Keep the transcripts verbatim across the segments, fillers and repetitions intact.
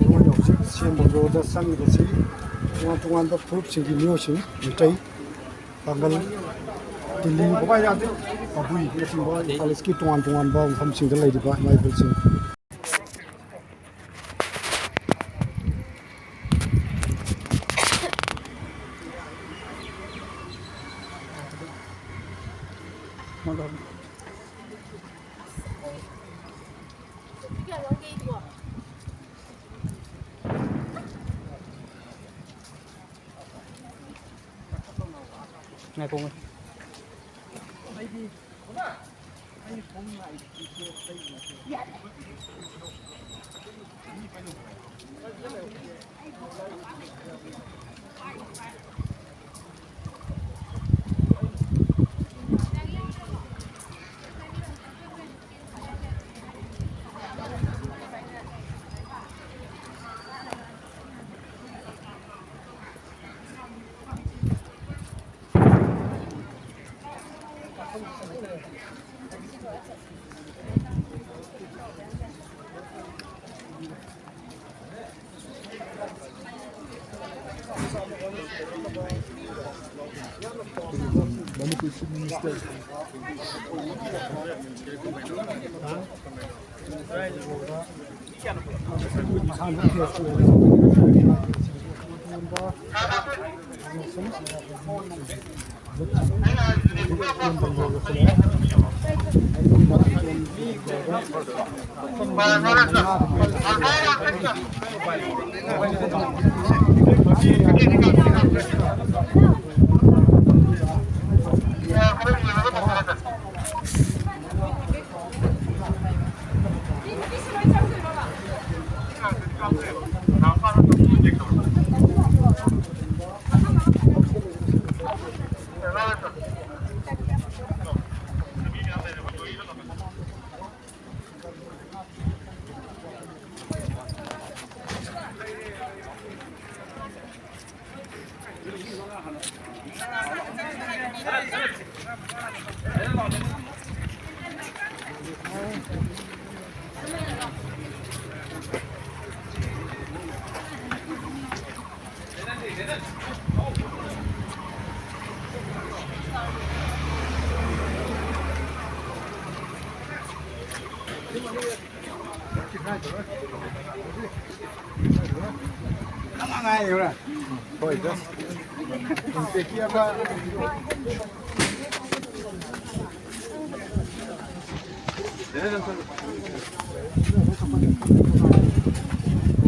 ꯃꯣꯏꯅ ꯍꯧꯖꯤꯛ ꯁꯦꯝꯕ ꯔꯣꯗ ꯆꯪꯉꯤꯕꯁꯤ ꯇꯣꯉꯥꯟ ꯇꯣꯉꯥꯟꯕ ꯐꯨꯔꯨꯞꯁꯤꯡꯒꯤ ꯃꯤꯑꯣꯏꯁꯤꯡ, ꯃꯤꯇꯩ, ꯄꯥꯡꯒꯜ, ꯇꯤꯂꯤ, ꯀꯕꯨꯏꯅꯆꯤꯡꯕ ꯏꯝꯐꯥꯜ ꯏꯁꯀꯤ ꯇꯣꯉꯥꯟ ꯇꯣꯉꯥꯟꯕ ꯃꯐꯝꯁꯤꯡꯗ ꯂꯩꯔꯤꯕ ꯏꯃꯥ ꯏꯕꯦꯜꯁꯤꯡ꯫ ꯉꯥꯏꯈꯣ, ꯉꯥꯏꯈꯣ꯫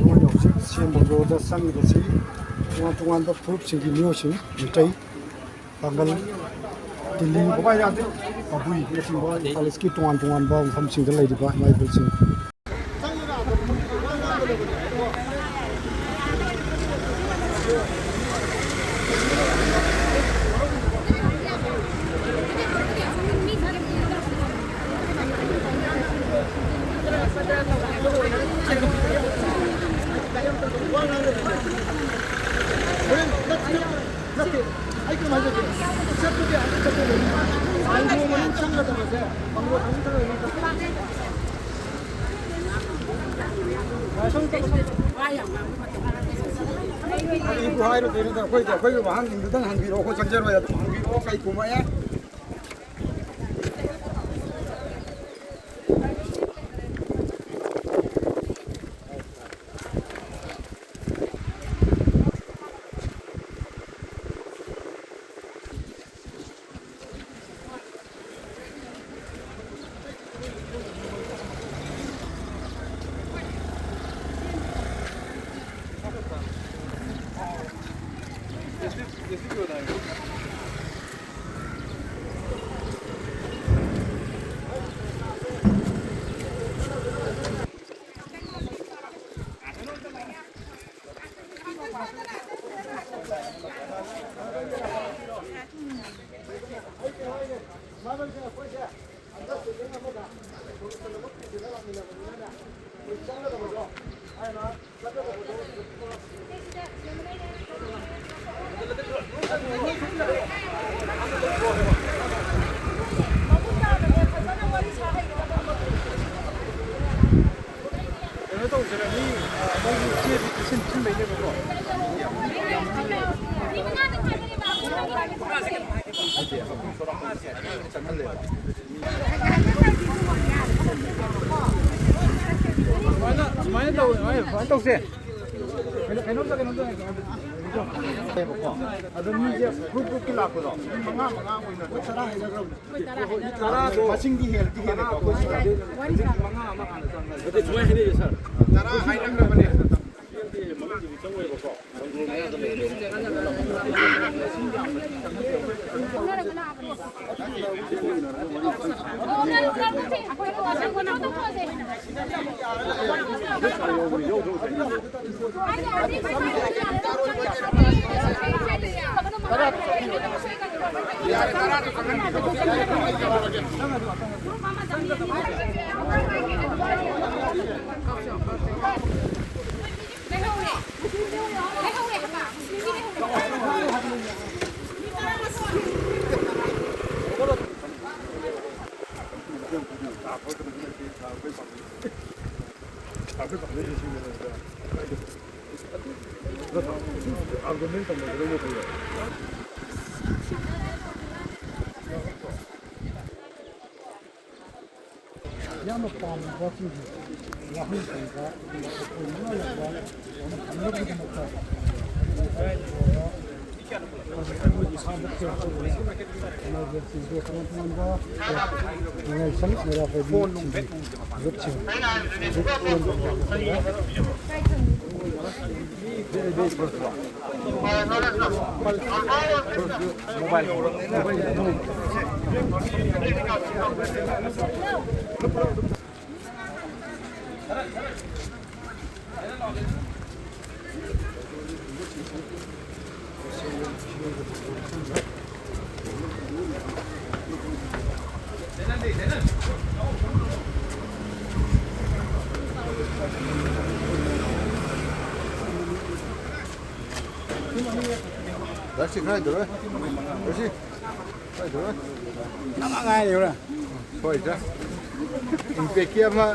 ꯃꯣꯏꯅ ꯍꯧꯖꯤꯛ ꯁꯦꯝꯕ ꯔꯣꯗ ꯆꯪꯉꯤꯕꯁꯤ ꯇꯣꯉꯥꯟ ꯇꯣꯉꯥꯟꯕ ꯐꯨꯔꯨꯞꯁꯤꯡꯒꯤ ꯃꯤꯑꯣꯏꯁꯤꯡ, ꯃꯤꯇꯩ, ꯄꯥꯡꯒꯜ, ꯇꯤꯂꯤ, ꯀꯕꯨꯏꯅꯆꯤꯡꯕ ꯏꯝꯐꯥꯜ ꯏꯁꯀꯤ ꯇꯣꯉꯥꯟ ꯇꯣꯉꯥꯟꯕ ꯃꯐꯝꯁꯤꯡꯗ ꯂꯩꯔꯤꯕ ꯏꯃꯥ ꯏꯕꯦꯜꯁꯤꯡ꯫ ꯅꯠꯇꯦ, ꯑꯩ ꯀꯩꯅꯣ ꯍꯥꯏꯖꯒꯦ꯫ ꯆꯠꯄꯗꯤ ꯑꯗꯨꯝ ꯆꯠꯇꯣꯏꯅꯦ꯫ ꯃꯪꯒꯣꯜ ꯃꯅꯨꯡ ꯆꯪꯒꯗꯕꯁꯦ, ꯃꯪꯒꯣꯜ ꯃꯅꯨꯡ ꯆꯪꯒꯗꯕ ꯃꯤ ꯆꯠꯄ꯫ ꯑꯩꯕꯨ ꯍꯥꯏꯔꯨꯗꯣꯏꯅꯤꯗ, ꯑꯩꯈꯣꯏꯗꯤ, ꯑꯩꯈꯣꯏꯒꯤ ꯋꯥꯍꯪꯁꯤꯡꯗꯨꯗꯪ ꯍꯪꯕꯤꯔꯛꯑꯣ, ꯑꯩꯈꯣꯏ ꯆꯪꯖꯔꯣꯏ꯫ ꯑꯗꯨꯝ ꯍꯪꯕꯤꯔꯛꯑꯣ, ꯀꯩ ꯀꯨꯝꯃꯛꯑꯦ? ꯇꯧꯁꯤꯔ? ꯃꯤ, ꯑ, ꯃꯣꯏꯒꯤ ꯆꯦ ꯄꯤꯁꯤꯟ-, ꯄꯤꯁꯤꯟꯕꯩꯅꯦꯕꯀꯣ꯫ ꯁꯨꯃꯥꯏꯅ, ꯁꯨꯃꯥꯏꯅ ꯇꯧ-, ꯁꯨꯃꯥꯏꯅ, ꯁꯨꯃꯥꯏꯅ ꯇꯧꯁꯦ꯫ ꯀꯩꯅꯣ-, ꯀꯩꯅꯣꯝꯇ, ꯀꯩꯅꯣꯝꯇ ꯉꯥꯏꯈꯣ꯫ ꯑꯗꯣ ꯃꯤꯁꯦ group groupꯀꯤ ꯂꯥꯛꯄꯗꯣ, ꯃꯤ ꯃꯉꯥ, ꯃꯉꯥ ꯑꯣꯏꯅ ꯑꯗꯨꯝ ꯇꯔꯥ ꯍꯥꯏꯅꯈ꯭ꯔꯕꯅꯦ꯫ ꯃꯁꯤꯡꯗꯤ ꯍꯦꯜꯂꯤ, ꯍꯦꯜꯂꯦꯀꯣ ꯑꯩꯈꯣꯏ ꯁꯤꯗ꯫ ꯍꯧꯖꯤꯛ ꯃꯉꯥ ꯑꯃ ꯍꯥꯟꯅ ꯆꯪꯉꯦ꯫ ꯑꯗꯨ ꯁꯨꯃꯥꯏꯅ ꯍꯥꯏꯅꯩꯌꯦ, ꯁꯥꯔ꯫ ꯇꯔꯥ ꯍꯥꯏꯅꯈ꯭ꯔꯕꯅꯦ꯫ ꯃꯅꯨꯡꯗꯗꯤ ꯆꯪꯉꯣꯏꯕꯀꯣ꯫ ꯌꯥꯝꯅ ꯄꯥꯝꯅꯕꯁꯤꯡꯁꯦ ꯋꯥꯍꯪ ꯍꯪꯕ, ꯑꯗꯨꯒ ꯑꯩꯈꯣꯏ ꯃꯤꯑꯣꯏꯕ ꯑꯃ ꯐꯪꯅꯕꯒꯤꯗꯃꯛꯇ ꯍꯧꯖꯤꯛ ꯑꯩꯈꯣꯏ ꯏꯁꯥꯗ ꯀꯌꯥ ꯇꯧꯕ emergency ꯗꯣ ꯇꯣꯉꯥꯟ ꯇꯣꯉꯥꯟꯕ organization ꯂꯩꯔ ꯑꯩꯈꯣꯏ ꯃꯤꯁꯤꯡꯒꯤ group ꯁꯤꯡ group ꯁꯦꯝꯕ ꯃꯇꯝꯗ ꯔꯁꯤ ꯈꯔ ꯍꯥꯏꯗꯣꯔꯣꯏ꯫ ꯔꯁꯤ ꯈꯔ ꯍꯥꯏꯗꯣꯔꯣꯏ꯫ ꯑꯃ ꯉꯥꯏꯔꯦꯕ꯭ꯔꯥ? ꯁꯣꯏꯗ꯭ꯔꯥ? ꯏꯝꯄꯦꯛꯀꯤ ꯑꯃ꯫